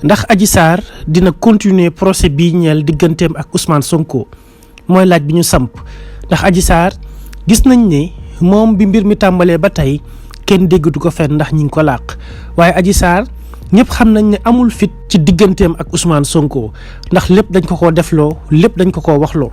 ndax Adji Sarr dina continuer procès bii ñeel digganteem ak Ousmane Sonko mooy laaj bi ñu samp ndax Adji Sarr gis nañ ne moom bi mbir mi tàmbalee ba tey kenn déggatu ko fenn ndax ñi ngi ko làq waaye Adji Sarr ñëpp xam nañ ne amul fit ci digganteem ak Ousmane Sonko ndax lépp dañ ko koo defloo lépp dañ ko koo waxloo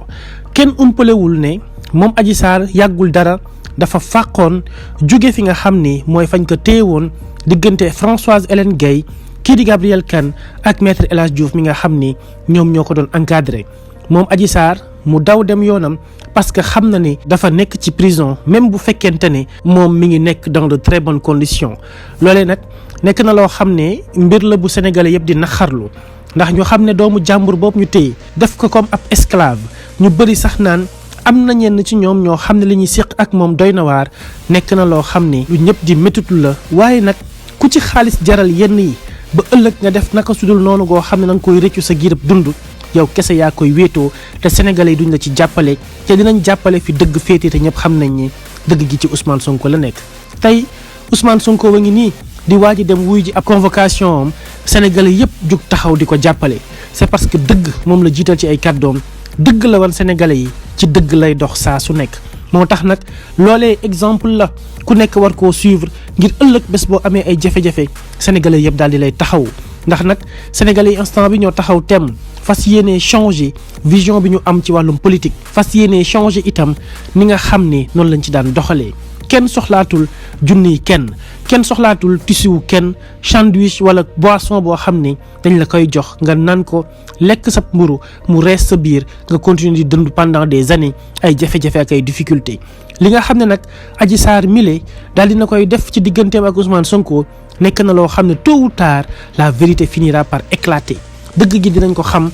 kenn umpalewul ne moom Adji Sarr yàggul dara dafa fàqoon jóge fi nga xam ni mooy fañ ko téewoon diggante Françoise Hélène Gaye kii di Gabrielle Kane ak maître El Hadji Diouf mi nga xam ni ñoom ñoo ko doon encadré moom Adji Sarr mu daw dem yoonam parce que xam na ni dafa nekk ci prison même bu fekkente ne moom mi ngi nekk dans de très bonnes conditions loolee nag nekk na loo xam ne mbir la bu sénégalais yëpp di naxarlu ndax ñu xam ne doomu jàmbur boobu ñu téye def ko comme ab esclave ñu bëri sax naan am na ñenn ci ñoom ñoo xam ne li ñuy séq ak moom doy na waar nekk na loo xam ne lu ñëpp di méttitu la waaye nag ku ci xaalis jaral yenn yi ba ëllëg nga def naka sudul noonu goo xam ne na nga koy rëccu sa girëb dund yow kese yaa koy wéetoo te sénégalais yi duñ la ci jàppale te dinañ jàppale fi dëgg féete te ñëpp xam nañ ni dëgg gi ci Ousmane Sonko la nekk. tey Ousmane Sonko wa ngi nii di waaj dem wuy ji ab convocation am sénégalais yëpp jug taxaw di ko jàppale c'est parce que dëgg moom la jiital ci ay kàddoom dëgg la wan sénégalais yi ci dëgg lay dox saa su nekk. moo tax nag loolee exemple la ku nekk war koo suivre ngir ëllëg bés boo amee ay jafe-jafe sénégalais yëpp daal di lay taxaw ndax nag sénégalais yi instant bi ñoo taxaw tem fas yéenee changer vision bi ñu am ci wàllum politique fas yéenee changer itam ni nga xam ni noonu lañ ci daan doxalee kenn soxlaatul junniy kenn soxlaatul tissu kenn sandwich wala boisson boo xam ni dañ la koy jox nga naan ko lekk sa mburu mu rees sa biir nga continuer di dund pendant des années ay jafe-jafe ak ay difficultés li nga xam ne nag Adji Sarr mile daal dina koy def ci digganteem ak Ousmane Sonko nekk na loo xam ne tôt ou tard la vérité finira par éclater dëgg gi dinañ ko xam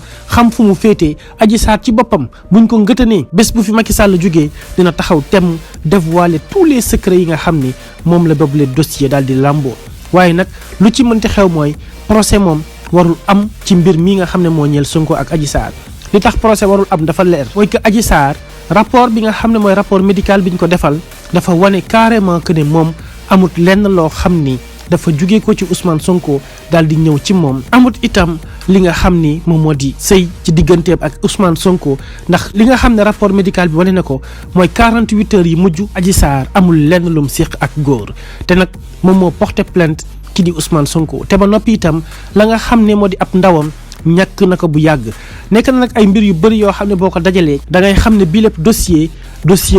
fu mu féetee Adji Sarr ci boppam buñ ko ngëtanee bés bu fi Macky Sall jógee dina taxaw tem dévoiler tous les secrets yi nga xam ni moom la boobule dossier daal di làmboo waaye nag lu ci mënti xew mooy procès moom warul am ci mbir mi nga xam ne moo ñeel Sonko ak Adji Sarr li tax procès warul am dafa leer mooy que Adji Sarr rapport bi nga xam ne mooy rapport médical bi ñu ko defal dafa wane carrément que ne moom amut lenn loo xam ni dafa jugee ko ci Ousmane Sonko daal di ñëw ci moom amut itam li nga xam ni moom moo di sëy ci digganteem ak Ousmane Sonko ndax li nga xam ne rapport médical bi wane na ko mooy 48 heures yi mujj Adji Sarr amul lenn lum séq ak góor te nag moom moo porté plainte ki di Ousmane Sonko te ba noppi itam la nga xam ne moo di ab ndawam ñàkk na ko bu yàgg nekk na nag ay mbir yu bëri yoo xam ne boo ko dajalee da ngay xam ne bii lépp dossier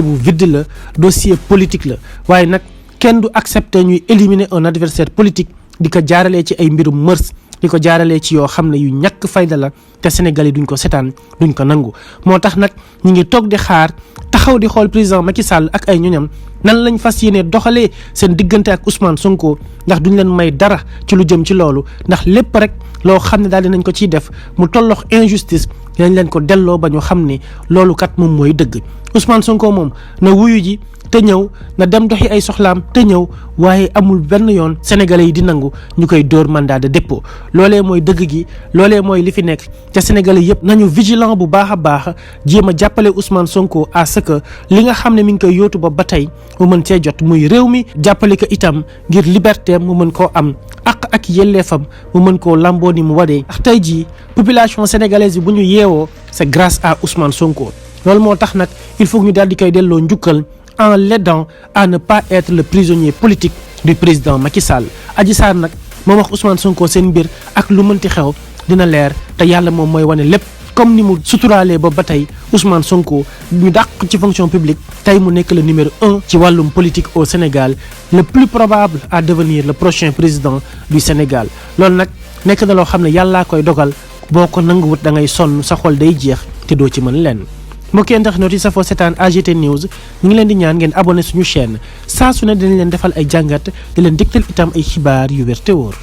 bu vide la dossier politique la waaye nag kenn du accepter ñuy éliminer un adversaire politique di ko jaaralee ci ay mbirum mërs di ko jaaralee ci yoo xam ne yu ñàkk fayda la te Sénégal yi duñ ko setaan duñ ko nangu moo tax nag ñi ngi toog di xaar taxaw di xool président Macky Sall ak ay ñoñam nan lañ fas yéene doxalee seen diggante ak Ousmane Sonko ndax duñ leen may dara ci lu jëm ci loolu ndax lépp rek loo xam ne daal dinañ ko ciy def mu tollox injustice dinañ leen ko delloo ba ñu xam ne loolu kat moom mooy dëgg Ousmane Sonko moom na wuyu ji te ñëw na dem doxi ay soxlaam te ñëw waaye amul benn yoon sénégalais yi di nangu ñu koy dóor mandat de dépôt loolee mooy dëgg gi loolee mooy li fi nekk te sénégalais yëpp nañu vigilant bu baax a baax jéem a jàppale Ousmane Sonko à ce que li nga xam ne mi ngi koy yóotu ba tey mu mën cee jot muy réew mi jàppale ko itam ngir liberté mu mën koo am ak yelleefam mu mën koo lamboo ni mu wadee ndax tey jii population sénégalaise bi bu ñu yeewoo c'est grâce à Ousmane Sonko loolu moo tax nag il faut ñu daal di koy delloo njukkal en l'aidant à ne pas être le prisonnier politique du président Macky Sall Adji Sarr nag moom wax Ousmane Sonko seen mbir ak lu mënti xew dina leer te yàlla moom mooy wane lépp comme ni mu suturaalee ba tey Ousmane Sonko ñu dàq ci fonction publique tey mu nekk le numéro 1 ci wàllum politique au Sénégal le plus probable à devenir le prochain président du Sénégal loolu nag nekk na loo xam ne yàllaa koy dogal boo ko nanguwut da ngay sonn sa xol day jeex te doo ci mën lenn mbokki internet yi safoo seetaan AGT News ñu ngi leen di ñaan ngeen abonné suñu chaîne saa su ne dinañ leen defal ay jàngat di leen dégtal itam ay xibaar yu wér te wóor